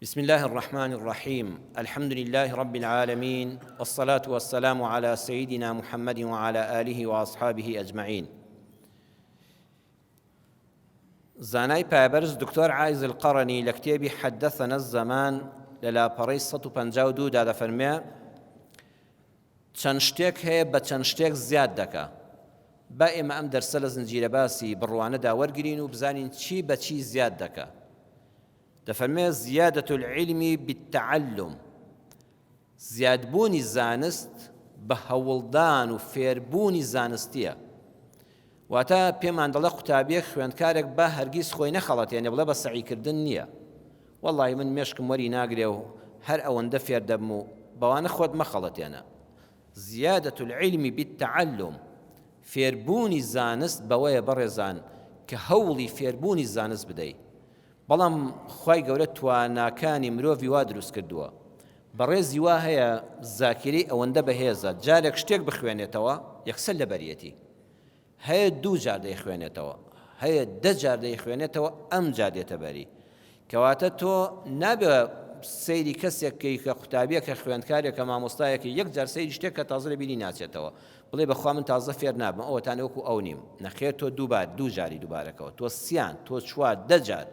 بسم الله الرحمن الرحيم الحمد لله رب العالمين والصلاة والسلام على سيدنا محمد وعلى آله وأصحابه أجمعين زانای پایەبەرز دکتۆر عائز القەرەنی لە کتێبی حدثنا الزمان لە لاپەڕەی 152 دا دەفەرمێ چەند شتێک هەیە بە چەند شتێک زیاد دەکا با ئێمە ئەم دەرسە لە زنجیرە باسی بڕوانەدا وەرگین و بزانین چی بە چی زیاد دەکا دەفەرمێ زیادة العلم بالتعلم زیادبوونی زانست بە هەوڵدان و فێربوونی زانستییە. واتە پێمان دەڵێ قوتابیەک خوێندکارێک با هەرگیز خۆی نەخەڵەتێنێ بڵێ بە سەعیکردن نییە وەڵی من مێشکم وەری ناگرێ و هەر ئەوەندە فێر دەبم و بەوانە خۆت مەخەڵەتێنە. زیادة العلم بالتعلم فێربوونی زانست بەوەیە بەڕێزان کە هەوڵی فێربوونی زانست بدەی. بەڵام خوای گەورە تواناکانی مرۆڤی وا دروست کردووە بەڕێزی وا هەیە زاکیرەی ئەوەندە بەهێزە جارێک شتێک بخوێنێتەوە یەکسەر لەبەریەتی هەیە دوو جار دەیخوێنێتەوە هەیە دە جار دەیخوێنێتەوە ئەم جا دێتە بەری کەواتە تۆ نابێ سەیری کەسێک کەی کە قوتابیەکە خوێندکارێکە مامۆستایەکە یەک جار سەیری شتێک کە تازە لە بیری ناچێتەوە بڵێ بەخوا من تازە فێر نابم ئەوەتانە وەکو ئەو نیم نەخێر تۆ دووبار دوو جاری دووبارەکەوە تۆ سیان تۆ چوار دە جار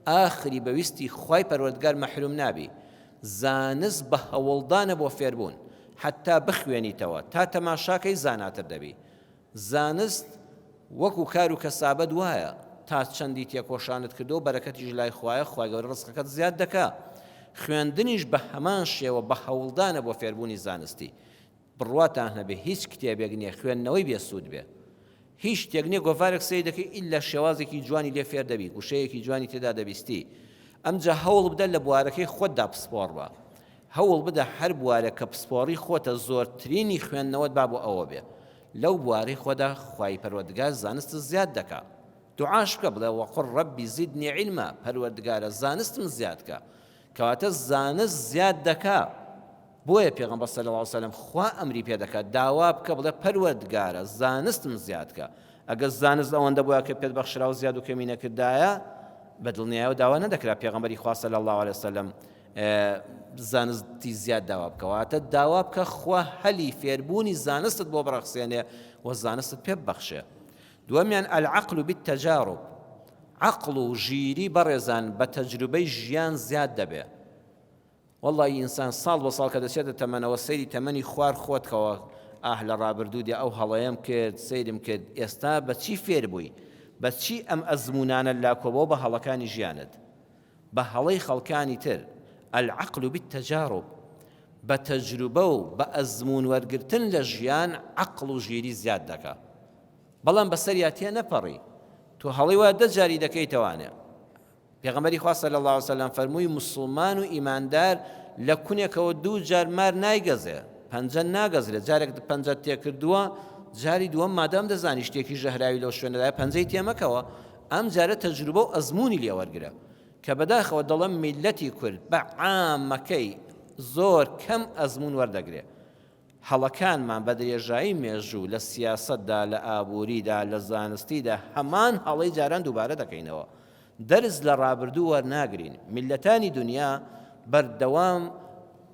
ئاخری بە ویستی خوای پەروەردگار مەحروم نابی زانست بە هەوڵدانە بۆ فێربوون حتا بخوێنیتەوە تا تەماشاکەی زاناتر دەبی زانست وەکو کار و کەسابەت وایە تا چەندی تێکۆشانت کردو بەرەکەتیش لای خوایە خوای گەورە ڕزقەکەت زیاد دەکا خوێندنیش بە هەمان شێوە بە هەوڵدانە بۆ فێربوونی زانستی بڕواتان هەبێ هیچ کتێبێک نیە خوێندنەوەی بێ سوود بێ هیچ شتێک نیە گۆڤارێک سەیر دەکەی ئیلا شێوازێکی جوانی لێ فێر دەبی وشەیەکی جوانی تێدا دەبیستی ئەمجا هەوڵ بدە لە بوارەکەی خۆتدا پسپۆڕ بە هەوڵ بدە هەر بوارێک کە پسپۆڕی خۆتە زۆرترینی خوێندنەوەت با بۆ ئەوە بێ لەو بوارەی خۆدا خوای پەروەردگار زانستت زیاد دەکا دوعاش بکە بڵێ وقل ربی زدنی علما پەروەردگارە زانستم زیاد کە کەواتە زانست زیاد دەکا بۆیە پێغەمبەر صلی اللە علیە وسلم خوا ئەمری پێ دەکات داوا بکە بڵێ پەروەردگارە زانستم زیاد کە ئەگەر زانست ئەوەندە بووە کە پێت بەخشرا و زیاد و کەمی نەکردایە بە دڵنیایەوە داوا نەدەکرا پێغەمبەری خوا صلی اللە علیه وسلم زانستی زیاد داوا بکەواتە داوا بکە خوا هەلی فێربوونی زانستت بۆ بڕەخسێنێ و زانستت پێ ببەخشێ دووەمیان العقل بالتجارب عەقڵ و ژیری بەڕێزان بە تەجروبەی ژیان زیاد دەبێ وەڵڵاهی ئینسان ساڵ بە ساڵ کە دەچێتە تەمەنەوە سەیری تەمەنی خوار خۆت کەوە ئاه لە ڕابردوو دێ ئەو هەڵەیەم کرد سەیرم کرد ئێستا بە چی فێر بووی بە چی ئەم ئەزموونانە لاکۆبەوە بە هەڵەکانی ژیانت بە هەڵەی خەڵکانی تر العقل بالتجارب بە تەجروبە و بە ئەزموون وەرگرتن لە ژیان عەقڵ و ژیری زیاد دەکا بەڵام بەسەریا تێنەپەڕی تۆ هەڵەی وا دە جاری دەکەیتەوانێ پێغەمبەری خوا صلی اللە علیە وسلم فەرمووی موسڵمان و ئیماندار لە کونێکەوە دوو جار مار نایگەزێ پەنجە ناگەزرێ جارێک پەنجەت تێکردووە جاری دووەم مادام دەزانی شتێکی ژەهراوی لەو شوێنەدایە پەنجەی تێمەکەوە ئەم جارە تەجروبە و ئەزموونی لێ وەرگرە کە بەداخەوە دەڵێم میللەتی کورد بە عامەکەی زۆر کەم ئەزموون وەردەگرێ هەڵەکانمان بە درێژایی مێژوو لە سیاسەتدا، لە ئابووریدا، لە زانستیدا هەمان هەڵەی جاران دووبارە دەکەینەوە. دەرس لە ڕابردوو وەرناگرین. میللەتانی دونیا بەردەوام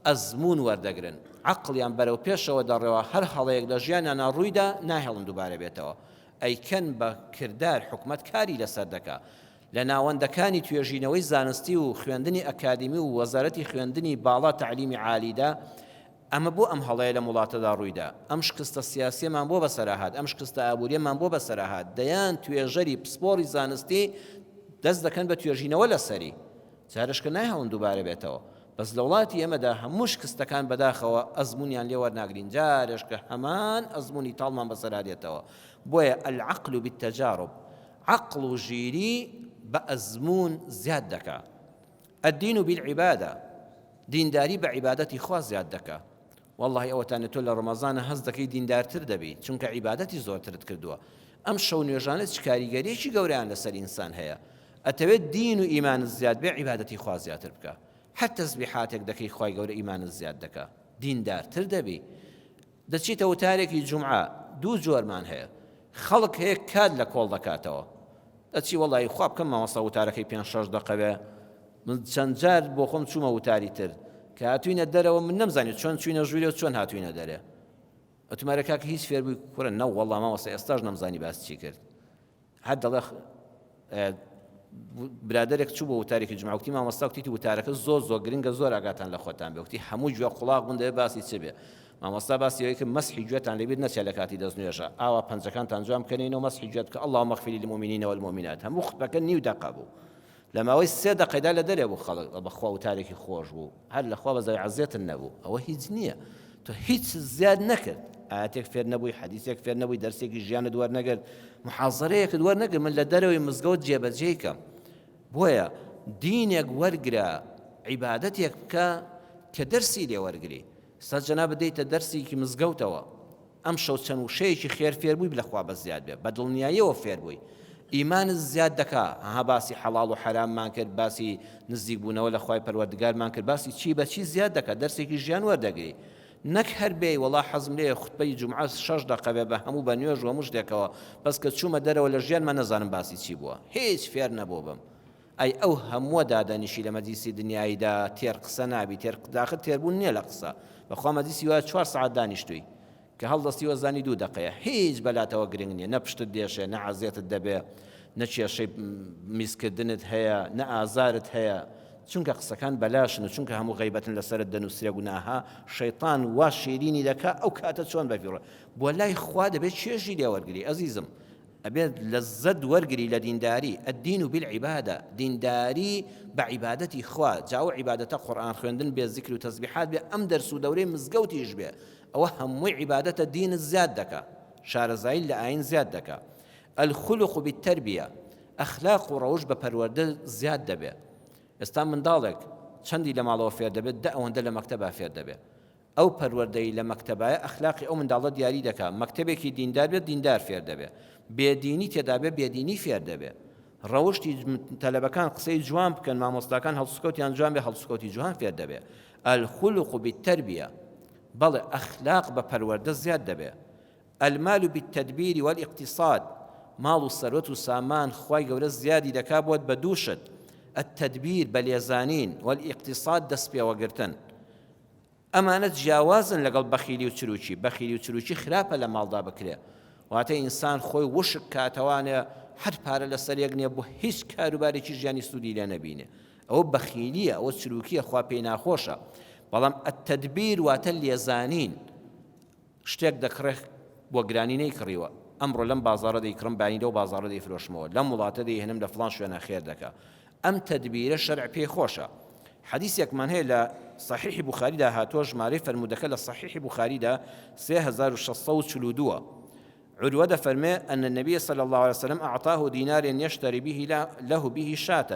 ئەزموون وەردەگرن. عەقڵیان بەرەو پێشەوە دەڕوا، هەر هەڵەیەک لە ژیانیانا ڕوویدا ناهێڵن دووبارە بێتەوە. ئەیکەن بە کردار، حکومەت کاری لەسەر دەکا. لە ناوەندەکانی توێژینەوەی زانستی و خوێندنی ئەکادیمی و وەزارەتی خوێندنی باڵا تەعلیمی عالیدا ئەمە بۆ ئەم هەڵەیە لەم وڵاتەدا ڕوویدا؟ ئەم شکستە سیاسیەمان بۆ بەسەرا هات؟ ئەم شکستە ئابووریەمان بۆ بەسەرا هات؟ دەیان توێژەری پسپۆڕی زانستی دەست دەکەن بە توێژینەوە لەسەری. جارێشکە نایهڵن دووبارە بێتەوە. بەس لە وڵاتی ئێمەدا هەموو شکستەکان بەداخەوە ئەزموونیان لێ وەرناگرین، جارێشکە هەمان ئەزموونی تاڵمان بەسەرا دێتەوە. بۆیە العقل بالتجارب، عەقڵ و ژیری بە ئەزموون زیاد دەکا. الدین بالعبادە، دینداری بە عیبادەتی خوا زیاد دەکا. وەڵڵاهی ئەوەتانێ تۆ لە ڕەمەزانە هەست دەکەی دیندارتر دەبی چونکە عیبادەتی زۆرترت کردووە. ئەم شەو نوێژانە چ کاریگەریەکی گەورەیان لەسەر ئینسان هەیە. ئەتەوێت دین و ئیمانت زیاد بێ عیبادەتی خوا زیاتر بکە. هەر تەسبیحاتێک دەکەی خوای گەورە ئیمانت زیاد دەکا دیندارتر دەبی. دەچیتە وتارێکی جومعە دوو جۆرمان هەیە خەڵک هەیە کات لە کۆڵ دەکاتەوە دەچی وەڵی خوا بکەم مامۆستا وتارەکەی پێ شەش دەقەوێ من چەند جار بۆ خۆم چوومە وتاری تر کە هاتوینە دەرەوە من نەمزانی چۆن چوینە ژوورێ و چۆن هاتوینە دەرێ ئەتومارە کاکە هیچ فێربووی کوڕە نە وەڵا مامۆستا ئێستاش نەمزانی باس چی کرد هەر دەڵێ برادێک چوو بۆ وتارێکی جمعە وتی مامۆستا وتی وتارەکە زۆر زۆر گرنگە زۆر ئاگاتان لە خۆتان بێ وتی هەموو گوێ قوڵاق بوون دەبێ باسی چ بێ مامۆستا باسی ئەوەی کرد مەسحی گوێتان لەبیر نەچێت لە کاتی دەست نوێژە ئاوا پەنجەکانتان جوان بکەنین و مەسحی گوێت بکە اللهم اغفر للمؤمنین والمؤمنات هەموو خوتبەکە نیو دەقە بوو لە ماوەی سێ دەقەیدا لە دەرێ بوو خەڵک بەخوا وتارێکی خۆش بوو هەر لەخوا بەزای عەزێتن نەبوو ئەوە هیچ نییە تۆ هیچ زیاد نەکرد ئاەتێک فێر نەبووی حەدیسێک فێر نەبووی دەرسێکی ژیانت وەرنەگرت محازەرەیەکت وەرنەگرت من لە دەرەوەی مزگەوت جێبەجێی کەم بۆیە دینێک وەرگرە عیبادەتێک بکە کە دەرسی لێ وەرگری سەر جەنابت دێیتە دەرسێکی مزگەوتەوە ئەمشەو چەند وشەیەکی خێر فێر بووی لە خوا بەزیاد بێ بە دڵنیاییەوە فێر بووی ئیمانت زیاد دەکا ها باسی حەڵاڵ و حەراممان کرد باسی نزیک بوونەوە لە خوای پەروەردگارمان کرد باسی چی بە چی زیاد دەکا دەرسێکی ژیان وەردەگری نەک هەر بێی وەڵا حەزم لێیە خوتبەی جومعە شەش دەقە بێ بە هەموو بە نوێژ و هەموو شتێکەوە بەس کە چوومە دەرەوە لە ژیانما نەزانم باسی چی بووە هیچ فێر نەبووبم ئەی ئەو هەمووە دادەنیشی لە مەجلیسی دنیاییدا تێر قسە نابی تێر داخر تێربوون نییە لە قسە بەخوا مەجلیسی وایە چوار سەعات دانیشتووی کە هەڵدەستی وەزانی دوو دەقەیە هیچ بەلاتەوە گرنگ نییە نە پشتت دێشێ نە عەزێتت دەبێ نە کێشەی میزکردنت هەیە نە ئازارت هەیە چونکە قسەکان بەلاشن و چونکە هەموو غەیبەتن لەسەرت دەنووسرێ گوناها شەیتان وا شیرینی دەکا ئەو کاتە چۆن بەفیڕۆ بۆ لای خوا دەبێت چێژی لێ وەرگری ئەزیزم ئەبێت لەززەت وەرگری لە دینداری، الدین بالعبادە، دینداری بە عیبادەتی خوا، جا ئەو عیبادەتە قورئان خوێندن بێ زیکر و تەسبیحات بێ ئەم دەرس و دەورەی مزگەوتیش بێ ئەوە هەمووی عیبادەتە دینت زیاد دەکا شارەزاییت لە ئایین زیاد دەکا. الخلق بالتربیە، ئەخلاق و ڕەوشت بە پەروەردە زیاد دەبێ. ئێستا منداڵێک چەندی لە ماڵەوە فێر دەبێت دە ئەوەندە لە مەکتەبا فێر دەبێ. ئەو پەروەردەی لە مەکتەبایە ئەخلاقی ئەو منداڵە دیاری دەکا، مەکتەبێکی دیندار بێت دیندار فێر دەبێ، بێدینی تێدا بێ بێدینی فێر دەبێ. ڕەوشتی تەلەبەکان قسەی جوان بکەن، مامۆستاکان هەڵسوکەوتیان جوان بێ هەڵسوکەوتی جوان فێر دەبێ. الخلق بالتربیە، بەڵێ ئەخلاق بە پەروەردە زیاد دەبێ. المال بالتدبیر والاقتصاد، ماڵ و سەروەت و سامان خوای گەورە زیادی دەکا بۆت بە دوو شت، التدبیر بە لێزانین، والاقتصاد دەستپێوەگرتن. ئەمانە جیاوازن لەگەڵ بەخیلی و چروکی، بەخیلی و چروکی خراپە لە ماڵدا بکرێ، واتە ئینسان خۆی وشک کاتەوانێ هەر پارە لەسەر یەک نیە بۆ هیچ کاروبارێکی ژیانی سوودی لێ نەبینێ، ئەوە بەخیلیە، ئەوە چروکیە، خوا پێی ناخۆشە، بەڵام التدبیر واتە لێزانین، شتێک دەکڕێ بۆ گرانی نەیکڕیوە، ئەمڕۆ لەم بازاڕە دەیکڕم بەیانی لەو بازاڕە دەیفرۆشمەوە، لەم وڵاتە دەیهێنم لە فڵان شوێنا خێر دەکا. ئەم تەدبیرە شەرع پێی خۆشە. حەدیسێکمان هەیە لە سەحیحی بوخاریدا هاتووە ژمارەی فەرموودەکە لە سەحیحی بوخاریدا 3642 ە. عروە دەفەرمێ ان النبی صلی اللە علیە وسلم اعطاه دینار یشتری به له به شاة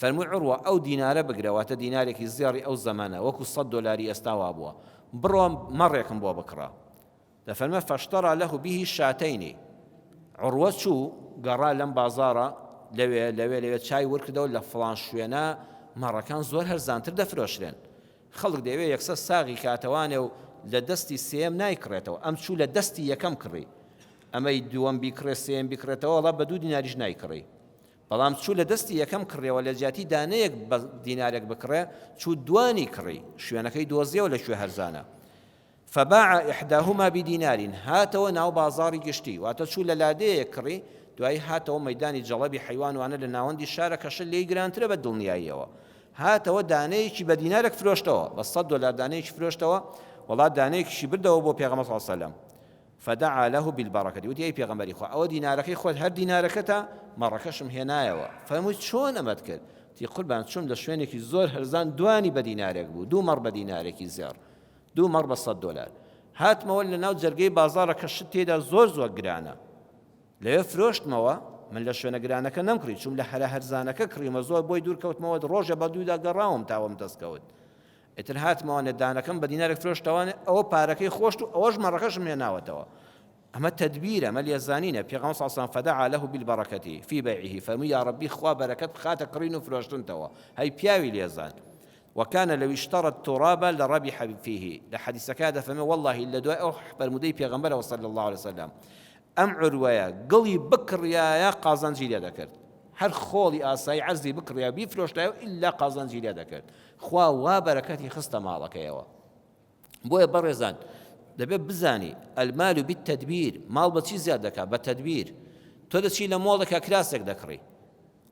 فەرمووی عروە ئەو دینارە بگرە واتە دینارێکی زێڕی ئەو زەمانە وەکو سەد دۆلاری ئێستا وابووە بڕۆ مەڕێکم بۆ بکڕە دەفەرمێ فاشترا له به شاتین عروە چوو گەڕا لەم بازاڕە لەوێ لەوێ لەوێ چای ورکردەوە لە فڵان شوێنە مەڕەکان زۆر هەرزانتر دەفرۆشرێن خەڵک دەیەوێ یەکسەر ساغی کاتەوانێ و لە دەستی سێیەم نایکڕێتەوە ئەم چوو لە دەستی یەکەم کڕی ئەمەی دووەم بیکڕێ سێیەم بیکڕێتەوە وەڵا بە دوو دیناریش نایکڕی بەڵام چوو لە دەستی یەکەم کڕیەوە لە جیاتی دانەیەک بە دینارێک بکڕێ چوو دوانی کڕی شوێنەکەی دۆزیەوە لە کوێ هەرزانە فباع احداهما بدینار هاتەوە ناو بازاڕی گشتی واتە چوو لە لادێیەک کڕی دوایی هاتەوە مەیدانی جەڵەبی حەیوان وانە لە ناوەندی شارە کە شت لێی گرانترە بە دڵنیاییەوە هاتەوە دانەیەکی بە دینارێک فرۆشتەوە بە سەد دۆلار دانەیەکی فرۆشتەوە وەڵا دانەیەکیشی بردەوە بۆ پێغەمبەر صلی الله علیه وسلم فدعا له بالبرکة وتی ئەی پێغەمبەری خوا ئەوە دینارەکەی خۆت هەر دینارەکەتە مەڕەکەشم هێنایەوە فەرمووی چۆن ئەمەت کرد وتی قوربان چووم لە شوێنێکی زۆر هەرزان دوانی بە دینارێک بوو دوو مەڕ بە دینارێکی زێڕ دوو مەڕ بە سەد دۆلار هاتمەوە لە ناو جەرگەی بازاڕە کە شت تێدا زۆر زۆر گرانە لەوێ فرۆشتمەوە من لە شوێنە گرانەکە نەمکڕی چووم لە هەرە هەرزانەکە کڕیمە زۆر بۆی دوور کەوتمەوە ڕۆژێ بە دوودا گەڕاوم تاوەم دەست کەوت ئیتر هاتمەوە دانەکەم بە دینارێک فرۆشتەوانێ ئەوە پارەکەی خۆشت و ئەوەش مەڕەکەشم هێناوەتەوە ئەمە تەدبیرە ئەمە لێزانینە پێغەمبەر صلی الله علیه و سلم فدعا له بالبرکة فی بیعه فەرمووی یا ربی خوا بەرەکەت بخاتە کڕین و فرۆشتنتەوە هەی پیاوی لێزان. وكان لو اشترى التراب لربح فيه لە حەدیسەکە دەفەرمێ واللهی لە دوای ئەو فەرموودەی پێغەمبەرەوە صلی الله علیه وسلم ئەم عروەیە گڵی بکڕیایە قازانجی لێ دەکرد هەر خۆڵی ئاسایی عەرزی بکڕیا بیفرۆشتایە و ئیلا قازانجی لێ دەکرد خوا وا بەرەکەتی خستە ماڵەکەیەوە بۆیە بەڕێزان دەبێت بزانی المال بالتدبیر ماڵ بەچی زیاد دەکات بە تدبیر تۆ دەچی لە مۆڵێکا کراسێک دەکڕی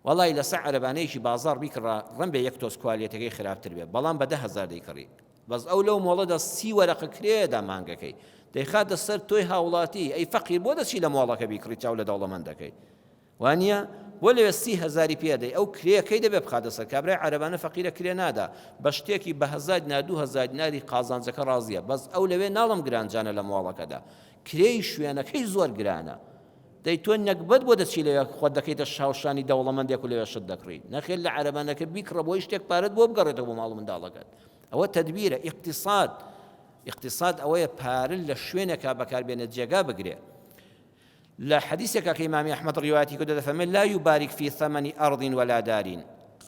وەڵای لەسەر عەرەبانەیەکی بازاڕ بیکڕە ڕەنبێ یەک تۆز کوالێتەکەی خراپتر بێ بەڵام بە 10هزار دەیکڕی بەس ئەو لەو مۆڵەدا سی وەرەقە کرێدا مانگەکەی دەیخاتە سەر تۆی هاوڵاتی ئەی فەقیر بۆ دەچی لە مۆڵەکە بیکڕی چاو لە دەوڵەمەند دەکەی وانە بۆ لەوێ سی هەزاری پێدەی ئەو کرێەکەی دەبێ بخاتە سەر کابرای عەرەبانە فەقیرە کرێ نادا بە شتێکی بە هەزار دینار 2000 دیناری قازانجەکە ڕازیە بەس ئەو لەوێ ناڵم گرانجانە لە مۆڵەکەدا کرێی شوێنەکەی زۆر گرانە دەی تۆ نەگبەت بۆ دەچی لەوێ خۆت دەکەیتە شاوشانی دەوڵەمەندێک و لەوێ شت دەکڕی نەخێر لە عەرەبانەکە بیکڕە بۆی شتێک پارەت بۆ بگەڕێتەوە بۆ ماڵ و منداڵەکەت ئەوە تەدبیرە ئیقتیساد ئیقتیساد ئەوەیە پارە لە شوێنێکا بەکاربێنێت جێگا بگرێ لە حەدیثێکا کە ئیمامی ئەحمەد ڕیوایەتی کردووە دەفەرمێ لا یبارک فی ثمن ئەرض ولا دار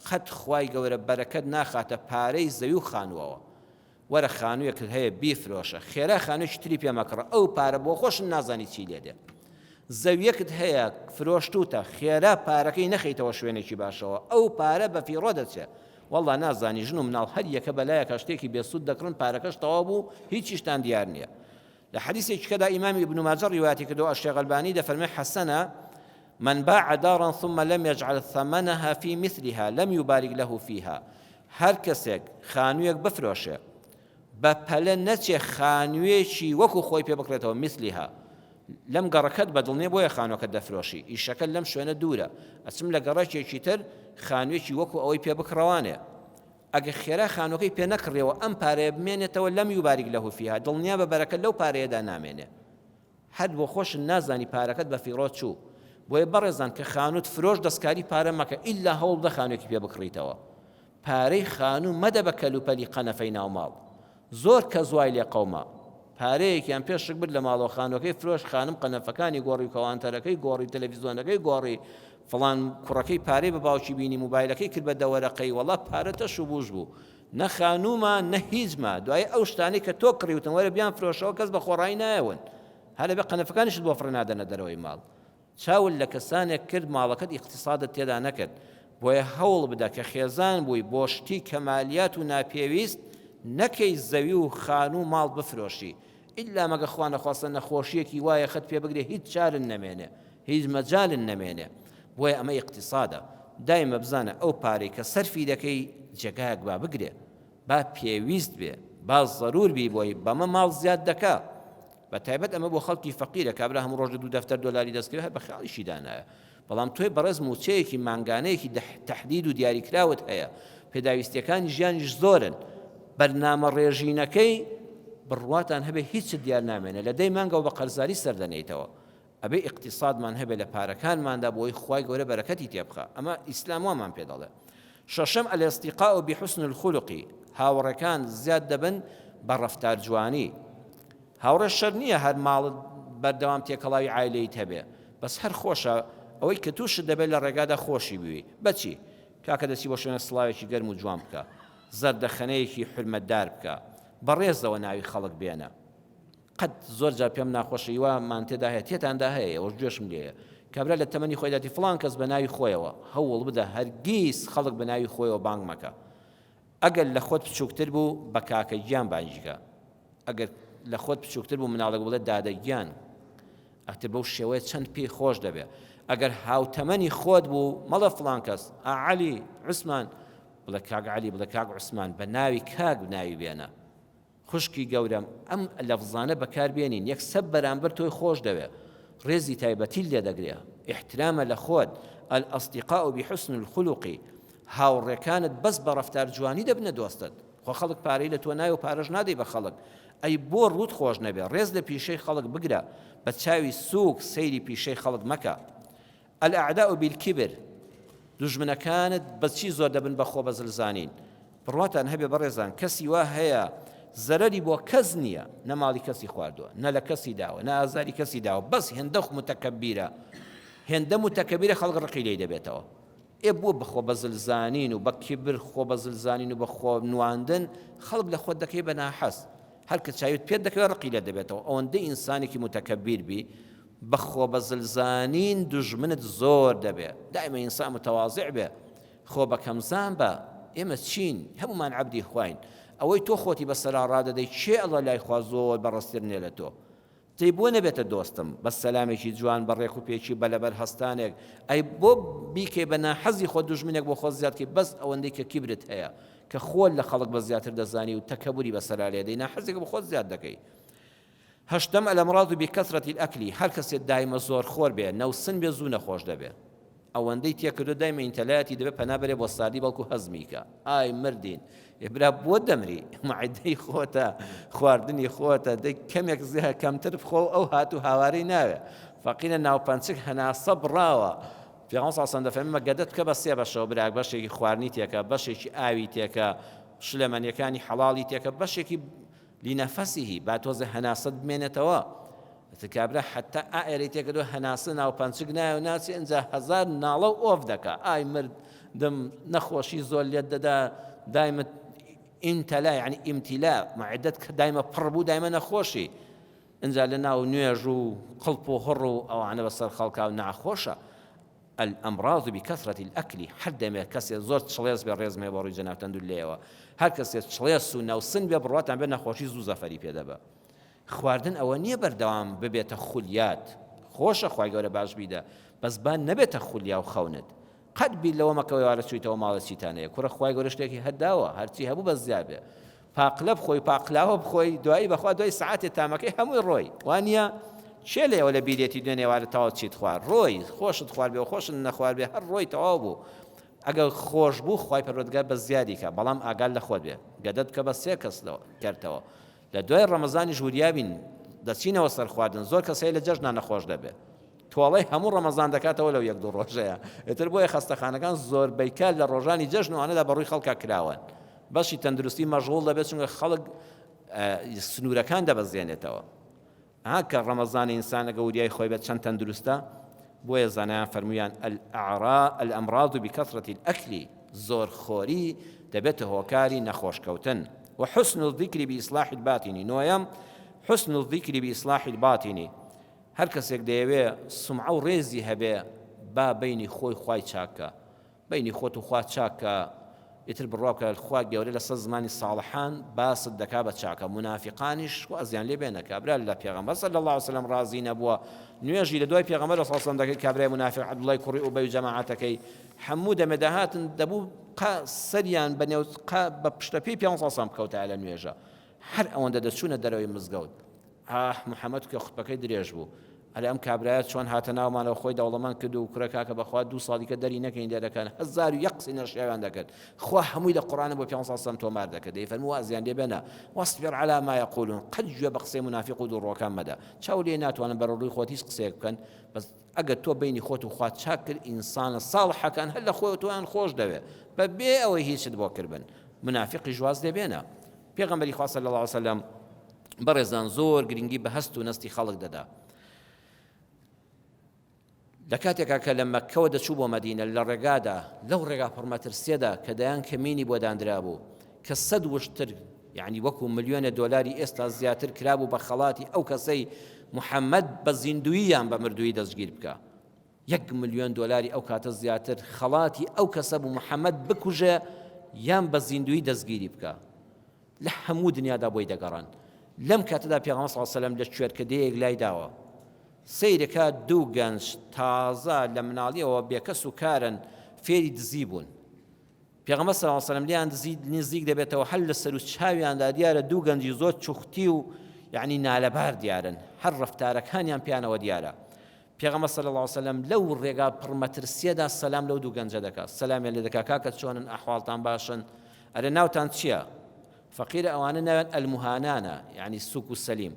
قەت خوای گەورە بەرەکەت ناخاتە پارەی زەوی و خانووەوە وەرە خانوویەکت هەیە بیفرۆشە خێرا خانوویەکی تری پێ مەکڕە ئەو پارە بۆ خۆشت نازانی چی لێ دێ زەویەکت هەیە فرۆشتوتە خێرا پارەکەی نەخەیتەوە شوێنێکی باشەوە ئەو پارە بە فیڕۆ دەچێ والله نازانی ژن و مناڵ هەر یەکە بەلایەکە شتێکی بێسوود دەکڕن پارەکەش تەواو بوو هیچیشتان دیار نییە لە حەدیثێکی کەدا ئیمامی ابن ماجە ڕیواتی کردو الشیخ البانی دەفەرمێ حەسەنە من باع دارا ثم لم يجعل ثمنها في مثلها لم يبارك له فيها هەر کەسێک خانوویەک بفرۆشێ بە پەلە نەچێ خانوویەکی وەکو خۆی پێ بکڕێتەوە مثلها لەم گەڕەکەت بەدڵ نیە بۆیە خانووەکەت دەفرۆشی ئیشەکەت لەم شوێنە دوورە ئەچم لە گەڕەکێکی تر خانوویەکی وەکو ئەوەی پێ بکڕەوانێ ئەگەر خێرا خانووەکەی پێ نەکڕیەوە ئەم پارەیە بمێنێتەوە لەم یوباریک لەه فیها دڵنیا بە بەرەکەت لەو پارەیەدا نامێنێ هەر بۆ خۆشت نازانی پارەکەت بە فیڕۆ چوو بۆیە بەڕێزان کە خانوت فرۆشت دەستکاری پارە مەکە ئیلا هەوڵ بدە خانوێکی پێ بکڕیتەوە پارەی خانوو مەدە بە کەلوپەلی قەنەفەی ناو ماڵ زۆر کەس وای لێ قەوما پارەیەکیان پێ شک برد لە ماڵەوە خانوەکەی فرۆشت خانم قەنەفەکانی گۆڕی و کەوانتەرەکەی گۆڕی تەلەفیزۆنەکەی گۆڕی فڵان کوڕەکەی پارەی بە باوکی بینی موبایلەکەی کرد بە دەوەرەقەی وەڵا پارە تەش و بوش بوو نە خانوو ما نە هیچ ما دوایی ئەو شتانەی کە تۆ کڕیوتن وەرە بیان فرۆشەوە کەس بە خۆڕایی نایەون هەر لەبێ قەنەفەکانیشت بۆ فڕێ نادەنە دەرەوەی ماڵ چاوت لە کەسانێک کرد ماڵەکەت ئیقتیسادت تێدا نەکرد بۆیە هەوڵ بدە کە خێزان بووی بۆ شتی کەمالیات و ناپێویست نەکەی زەوی و خانوو ماڵ بفرۆشی ئیلا مەگە خوا نەخواستە نەخۆشیەکی وایە خەت پێ بگرێ هیچ چارن نەمێنێ هیچ مەجالن نەمێنێ بۆیە ئەمە ئیقتیسادە دایمە بزانە ئەو پارەی کە سەرفی دەکەی جێگایەک با بگرێ با پێویست بێ با زەرور بی بۆی بەمە ماڵ زیاد دەکا بە تایبەت ئەمە بۆ خەڵکی فەقیرە کابرا هەموو ڕۆژ دوو دەفتەر دۆلاری دەستکەوێ هەر بە خیاڵیشی دانایە بەڵام تۆی بەڕێز مووچەیەکی مانگانەیەکی تەحدید و دیاریکراوت هەیە پێداویستیەکانی ژیانیش زۆرن بەرنامە ڕێژینەکەی بڕواتان هەبێ هیچت دیار نامێنێ لە دەی مانگەوە بە قەرزاری سەردەنێیتەوە ئەبێ ئیقتیسادمان هەبێ لە پارەکانماندا بۆی خوای گەورە بەرەکەتی تێبخا ئەمە ئیسلام وامان پێ دەڵێ شەشەم الاصدقاء بحسن الخلق هاوڕێکان زیاد دەبن بە ڕەفتار جوانی هاوڕێ شەر نییە هەر ماڵت بەردەوام تێکەڵاوی عایلەیت هەبێ بەس هەر خۆشە ئەوەی کە تووشت دەبێت لە ڕێگادا خۆشی بووی بەچی کاکە دەچی بۆ شوێنە سڵاوێکی گەرم و جوان بکە زەردەخەنەیەکی حورمەتدار بکە بەڕێزەوە ناوی خەڵک بێنە قەت زۆر جار پێم ناخۆشە هیوا مان تێدا هەیە تێتاندا هەیە ئێوەش گوێشم لێیە کابرا لە تەمەنی خۆیداتی فڵان کەس بە ناوی خۆیەوە هەوڵ بدە هەرگیز خەڵک بە ناوی خۆیەوە بانگ مەکە ئەگەر لە خۆت بچووکتر بوو بە کاکە گیان بانگی کە ئەگەر لە خۆت بچووکتر بوو مناڵێک بڵێ دادە گیان ئەتر بەو شێوەیە چەند پێی خۆش دەبێ ئەگەر هاوتەمەنی خۆت بوو مەڵێ فڵان کەس عەلی عوسمان بڵێ کاک عەلی بڵێ کاک عوسمان بە ناوی کاک ناوی بێنە خوشکی گەورەم ئەم لەفزانە بەکار بێنین یەکسەر بەرامبەر تۆی خۆش دەوێ ڕێزی تایبەتیت لێ دەگرێ ئیحترامە لە خۆت الاصدقاء بحسن الخلق هاوڕێکانت بەس بە ڕەفتار جوانی دەبنە دۆستت خۆ خەڵک پارەی لە تۆ نایە و پارەش نادەی بە خەڵک ئەی بۆ ڕووت خۆش نەبێ ڕێز لە پیشەی خەڵک بگرە بە چاوی سووک سەیری پیشەی خەڵک مەکە الاعداء بالکبر، دوژمنەکانت بە چی زۆر دەبن بە خۆ بەزل زانین، بڕواتان هەبێ بەڕێزان کەسی وا هەیە زەرەری بۆ کەس نییە نە ماڵی کەسی خواردووە نە لە کەسی داوە نە ئازاری کەسی داوە بەس هێندە متەکەبیرە هێندە متەکەبیرە خەڵک ڕقی لێی دەبێتەوە. ئێ بۆ بە خۆ بەزلزانین و بە کیبر خۆ بەزلزانین و بە خۆ نواندن خەڵک لە خۆت دەکەی بە ناحەز؟ هەر کە چاوت پێت دەکەوێت ڕقی لێت دەبێتەوە. ئەوەندەی ئینسانێکی موتەکەبیر بی بە خۆ بەزلزانین دوژمنت زۆر دەبێ. دایمە ئینسان متواضع بێ. خۆ بە کەمزان بە. ئێمە چین؟ هەموومان عەبدی خواین. ئەوەی تۆ خۆتی بەسەرا ڕادەدەی کێ ئەڵێ لای خوا زۆر بەڕێزتر نیە لە تۆ؟ دەی بۆ نەبێتە دۆستم؟ بە سەلامێکی جوان، بە ڕێک و پێکی، بە لەبەر هەستانێک. ئەی بۆ بیکەی بە ناحەزی خۆت دوژمنێک بۆ خۆت زیاد کەی بەس ئەوەندەی کە کیبرت هەیە کە خۆت لە خەڵک بە زیاتر دەزانی و تەکەبوری بەسەرا لێدەی ناحەزێک بۆ خۆت زیاد دەکەی. هەشتەم، الامراض بکثرە الاکل، هەر کەسێ دایمە زۆر خۆر بێ نەوسن بێ زوو نەخۆش دەبێ. ئەوەندەی تێکردوە دایمە ئینتەلایەتی دەبێ پەنا بەرێ بۆ ساردی بەڵکو هەزمی کە ئای مردین ئێ برا بۆ دەمری مەعدەی خۆتە خواردنی خۆتە دەی کەمێک زیاد کەمتر بخۆ ئەو هات و هاوارەی ناوێ فەقیرە ناوپەنچک هەناسە بڕاوە پێغەمبەر صلی الله علیه و سلم دەفەرمێ گەدەت بکە بە سێ بەشەوە براک بەشێکی خواردنی تێکە بەشێکی ئاوی تێکە شلەمەنیەکانی حەڵاڵی تێکە بەشێکی لنفسه با تۆزێ هەناسەت بمێنێتەوە ئیتر کابرا حەتا ئائێرەی تێکردوە هەناسە ناو پەنچک نایە و ناچێ ئینجا هەزار ناڵە و ئۆف دەکا ئای مردم نەخۆشی زۆر لێت دەدا دایمە ئینتەلا یعنی ئیمتیلا معدەت کە دایمە پڕ بوو دایمە نەخۆشی ئینجا لە ناو نوێژ و قڵپ و هڕ و ئەوانە بەسەر خەڵکا و ناخۆشە الامراض بکثرە الاکل هەر دەمێ کەسێ زۆر چڵێس بێ ڕێزم هەیە بۆ ڕووی جەنابتان دوور لێیەوە هەر کەسێ چڵێس و نەوسن بێ بڕواتان بێ نەخۆشی زوو زەفەری پێ دەبا خواردن ئەوە نییە بەردەوام ببێتە خولیات خۆشە خوای گەورە باش بیدە بەس با نەبێتە خولیا و خەونت قەت بیر لەوە مەکەوە ئێوارە چوویتەوە ماڵێ چیتان هەیە کوڕە خوای گەورە شتێکی هەر داوە هەرچی هەبوو بەس زیاد بێ پاقلە بخۆی پاقلاوە بخۆی دوایی بەخوا دوای سەعاتێ تامەکەی هەمووی ڕۆی وانە کێ لێوە لە بیرێتی دوێنێ ئێوارە تەواو چیت خوارد ڕۆی خۆشت خوارد بێ و خۆشت نەخوارد بێ هەر ڕۆی تەواو بوو ئەگەر خۆش بوو خوای پەروەردگار بە زیادی کە بەڵام ئاگات لە خۆت بێ گەدەت بکە بە سێ کەس کەرتەوە لە دوای ڕەمەزانیش وریابین دەچینەوە سەر خواردن زۆر کەس هەیە لە جەژنا نەخۆش دەبێ تۆڵەی هەموو ڕەمەزان دەکاتەوە لەو یەک دوو ڕۆژەیە ئیتر بۆیە خەستەخانەکان زۆربەی کات لە ڕۆژانی جەژن و ئەوانەدا بەڕووی خەڵکا کراوەن بەشی تەندروستی مەشغوڵ دەبێت چونکە خەڵک سنوورەکان دەبەزێنێتەوە ها کە ڕەمەزان ئینسان ئەگە وریای خۆی بێت چەند تەندروستە بۆیە زانایان فەرموویان الأعراء الأمراض بكثرة الأكل زۆر خۆری دەبێتە هۆکاری نەخۆشکەوتن وحسن الذکر بإصلاح الباطن نۆیەم حسن الذکر بإصلاح الباطن هەر کەسێک دەیەوێ سومعە و ڕێزی هەبێ با بەینی خۆی خوای چاککە بەینی خۆت و خوا چاک کە ئیتر بڕوا بکە خوا گەورە لەسەر زمانی ساڵحان باست دەکا بە چاکە مونافیقانیش وازیان لێ بێنە کابرا لە پێغەمبەر صلی الله علیه وسلم ڕازی نەبووە نوێژی لە دوای پێغەمبەر صلی الله علیه وسلم دەکرد کابرای مونافیق عەبدوڵای کوڕی ئوبەی و جەماعەتەکەی هەموو دەمێ دەهاتن دەبوو قا سەریان بە نێو قا بە پشتەپێی پێغەمبەر صلی الله علیه وسلم بکەوتایە لە نوێژە هەر ئەوەندە دەچوونە دەرەوەی مزگەوت ئاه محمد کە خوتبەکەی درێژ بوو ئەرێ ئەم کابرایە چۆن هاتە ناومانەوە خۆی دەوڵەمەند کرد و کورە کاکە بەخوا دوو ساڵی کە دەری نەکەین لێرەکان 1001 قسەی نەشیاویان دەکرد خوا هەمووی لە قورئانە بۆ پێ سەم تۆمار دەکرد دەیفەرموو وازیان لێ بێنە واصبر على ما يقولون قەت گوێ بە قسەی منافق و دووڕووەکان مەدە چاو لێ ناتوانن بەرەو ڕووی خۆت هیچ قسەیەک بکەن بەس ئەگەر تۆ بینی خۆت و خوا چاک کرد ئینسانە ساڵحەکان هەر لە خۆی تۆیان خۆش دەوێ بە بێ ئەوەی هیچت بۆ کردبن منافقیش واز لێ بێنە پێغەمبەری خوا صلی الله علیه وسلم بەڕێزان زۆر گرنگی بە هەست و نەستی خەڵک دەدا. لە کاتێکا کە لە مەککەوە دەچوو بۆ مەدینە لە ڕێگادا لەو ڕێگا پڕمەترسیەدا کە دەیان کەمینی بۆ دانرابوو کە سەد وشتر یعنی وەکو ملیۆنە دۆلاری ئێستا زیاتر کرابوو بە خەڵاتی ئەو کەسەی محەممەد بە زیندوییان بە مردووی دەستگیر بکە یەک ملیۆن دۆلاری ئەو کاتە زیاتر خەڵاتی ئەو کەسە بوو محەممەد بکوژێ یان بە زیندویی دەستگیری بکە لە هەموو دنیادا بۆی دەگەڕان. لەم کاتەدا پێغەمبەر صلی اللە علیە وسلم لە کوێرکەدێیەک لای داوە. سەیرەکا دوو گەنج تازە لە مناڵیەوە بێکەس و کارن فێری دزی بوون. پێغەمبەر صلی اللە علیە وسلم لێیان دزی نزیک دەبێتەوە هەر لە سەر و چاویاندا دیارە دوو گەنجی زۆر چوختی و یعنی نالەبار دیارن هەر ڕەفتارەکانیان پیانەوە دیارە. پێغەمبەر صلی اللە علیە وسلم لەو ڕێگا پڕ مەترسیەدا سەلام لەو دوو گەنجە دەکات سەلامیان لێ دەکات کاکە چۆنن ئەحواڵتان باشن ئەرێ ناوتان چییە فەقیرە ئەوانە ناویان المهانانە یعنی سوک و سەلیم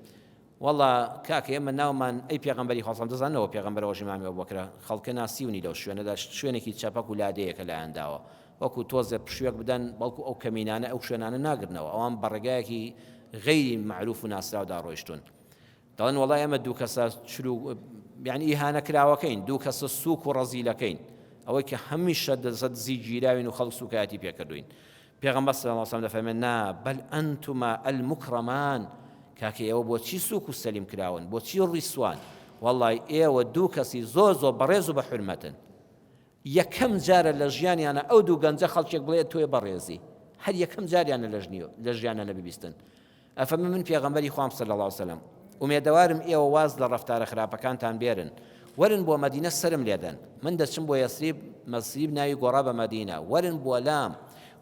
والله کاکە ئێمە ناومان ئەی پێغەمبەری خوا صلی دەزانەوە پێغەمبەرەوە ژیمامی ئەبوبەکرە خەڵکە ناسیونی لەو شوێنەدا شوێنێکی چەپەک و لادێیەکە لایان داوە وەکو تۆزێ پشوێک بدەن بەڵکو ئەو کەمینانە ئەو شوێنانە ناگرنەوە ئەوان بە ڕێگایەکی غەیری مەعروف و ناسراودا ڕۆیشتون دەڵێن وەڵا ئێمە دوو کەسە چلو یعنی ئیهانە کراوەکەین دوو کەسە سوک و ڕەزیلەکەین. ئەوەی کە هەمیشە دەسە دزی گیراوین و خەڵک سوکایەتی پێکردوین پێغەمبەر صلی اللە علیە وسلم دەفەرمێ نا بل انتما المکرمان کاکە ئێوە بۆچی سوک و سەلیم کراون بۆچی ڕیسوان وەڵی ئێوە دوو کەسی زۆر زۆر بەڕێز و بە حورمەتن یەکەم جارە لە ژیانیانە ئەو دوو گەنجە خەڵکێک بڵێ تۆی بەڕێزی هەر یەکەم جاریانە لە ژیانە لە ببیستن ئەفەرموێ من پێغەمبەری خوام صلی اللە علیە وسلم ئومێدەوارم ئێوە واز لە ڕەفتارە خراپەکانتان بێرن وەرن بۆ مەدینە سەرم لێدەن من دەچم بۆ یەسریب مەسریب ناوی گۆڕا بە مەدینە وەرن بۆ لام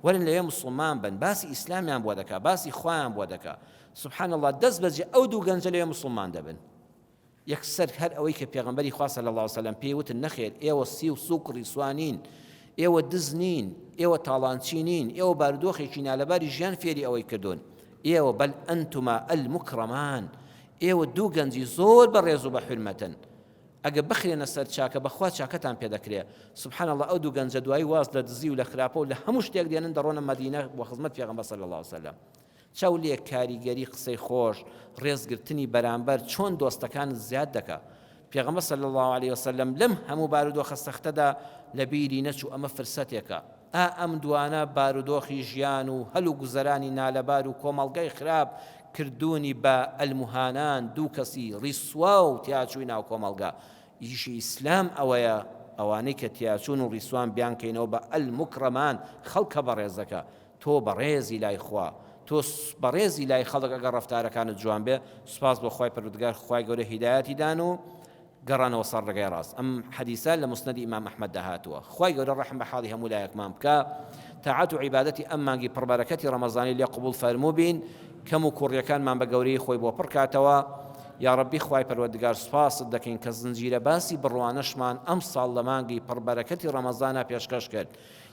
وەرن لەوێ مسلمان بن باسی ئیسلامیان بۆ دەکا باسی خوایان بۆ دەکا سبحان الله دەست بەجێ ئەو دوو گەنجە لەوێ مسلمان دەبن یەکسەر هەر ئەوەی کە پێغەمبەری خوا صلی اللە علیە وسلم پێی وتن نەخێر ئێوە سی و سوک ڕیسوا نین، ئێوە دز نین، ئێوە تاڵانچی نین، ئێوە بارودۆخێکی نالەباری ژیان فێری ئەوەی کردوون، ئێوە بل انتما المکرمان، ئێوە دوو گەنجی زۆر بەڕێز و بە حورمەتن، ئەگە بخرێنە سەر چاکە بەخوا چاکەتان پێ دەکرێ، سبحان اللە ئەو دوو گەنجە دوایی واز لە دزی و لە خراپە و لە هەموو شتێک دێنن دەڕۆنە مەدینە بۆ خزمەت پێغەمبەر صلی اللە علیە وسلم. چاو لێ کاریگەری قسەی خۆش، ڕێزگرتنی بەرامبەر چۆن دۆستەکانت زیاد دەکا. پێغەمبەر صلی اللە علیە وسلم لەم هەموو بارودۆخە سەختەدا لە بیری نەچوو ئەمە فرسەتێکە ئا ئەم دوانە بارودۆخی ژیان و هەل و گوزەرانی نالەبار و کۆمەڵگای خراپ کردوونی بە المهانان دوو کەسی ڕیسوا و تیاچووی ناو کۆمەڵگا ئیشی ئیسلام ئەوەیە ئەوانەی کە تیاچوون و ڕیسوان بیانکەینەوە بە المکرمان خەڵکە بەڕێزەکە تۆ بەڕێزی لای خوا تۆ بەڕێزی لای خەڵک ئەگەر ڕەفتارەکانت جوان بێ سوپاس بۆ خوای پەروەردگار خوای گەورە هیدایەتی دان و گەڕانەوە سەر ڕێگای ڕاست ئەم حەدیسە لە مسندی ئیمام ئەحمەددا هاتووە خوای گەورە ڕەحم بە حاڵی هەموو لایەکمان بکا تاعەت و عیبادەتی ئەم مانگی پڕبەرەکەتی ڕەمەزانی لێ قبوڵ فەرموو بین کەم و کوڕیەکانمان بە گەورەی خۆی بۆ پڕکاتەوە یاڕەبی خوای پەروەردگار سوپاست دەکەین کە زنجیرە باسی بڕوانەشمان ئەم ساڵ لە مانگی پڕبەرەکەتی ڕەمەزانە پێشکەش کرد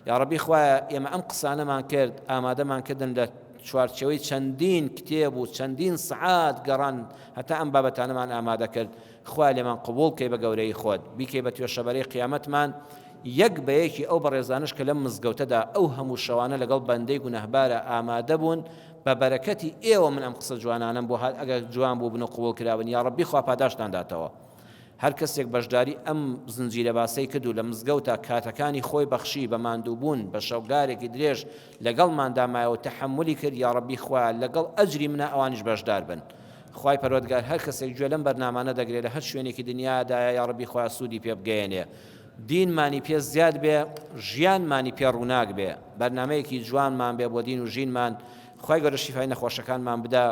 یاڕەبی خوایە ئێمە ئەم قسانەمان کرد ئامادەمان کردن لە چوارچێوەی چەندین کتێب و چەندین سعات گەڕان هەتا ئەم بابەتانەمان ئامادە کرد خوا لێمان قبوڵ کەی بە گەورەی خۆت بیکەی بە توێشەبەرەی قیامەتمان یەک بە یەکی ئەو بەڕێزانش کە لەم مزگەوتەدا ئەو هەموو شەوانە لەگەڵ بەندەی گوناهبارە ئامادە بوون بە بەرەکەتی ئێوە من ئەم قسە جوانانەم بۆ هات ئەگەر جوان بوو بن و قبوڵ کرابن یاڕەبی خوا پاداشتان داتەوە هەر کەسێک بەشداری ئەم زنجیرە باسەی کرد و لە مزگەوتا کاتەکانی خۆی بەخشی بە ماندووبوون بە شەوگارێکی درێژ لەگەڵماندا مایەوە تەحەمولی کرد یاڕەبی خوایە لەگەڵ ئەجری منا ئەوانیش بەشدار بن خوای پەروەردگار هەر کەسێک گوێ لەم بەرنامانە دەگرێ لە هەر شوێنێکی دنیادایە یاڕەبی خوایە سوودی پێ بگەیەنێ دینمانی پێ زیاد بێ ژیانمانی پێ ڕووناک بێ بەرنامەیەکی جوانمان بێ بۆ دین و ژینمان خوای گەورە شیفای نەخۆشەکانمان بدا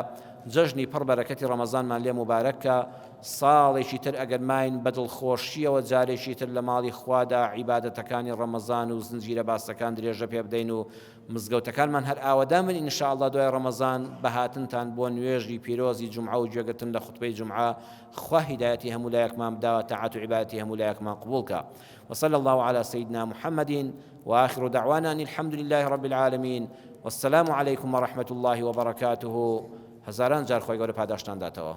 جەژنی پڕ بەرەکەتی ڕەمەزانمان لێ موبارەک کا ساڵێکی تر ئەگەر ماین بە دڵخۆشیەوە جارێکی تر لە ماڵی خوادا عیبادەتەکانی ڕەمەزان و زنجیرە باسەکان درێژە پێ بدەین و مزگەوتەکانمان هەر ئاوەدان بن ان شاء اللە دوای ڕەمەزان بە هاتنتان بۆ نوێژی پیرۆزی جومعە و گوێگرتن لە خوتبەی جومعە خوا هیدایەتی هەموو لایەکمان بدا تاعەت و عیبادەتی هەموو لایەکمان قبوڵ کا وصلى الله على سيدنا محمد وآخر دعوانا أن الحمد لله رب العالمين والسلام عليكم ورحمة الله وبركاته هەزاران جار خۆی گەورە پاداشتان داتەوە.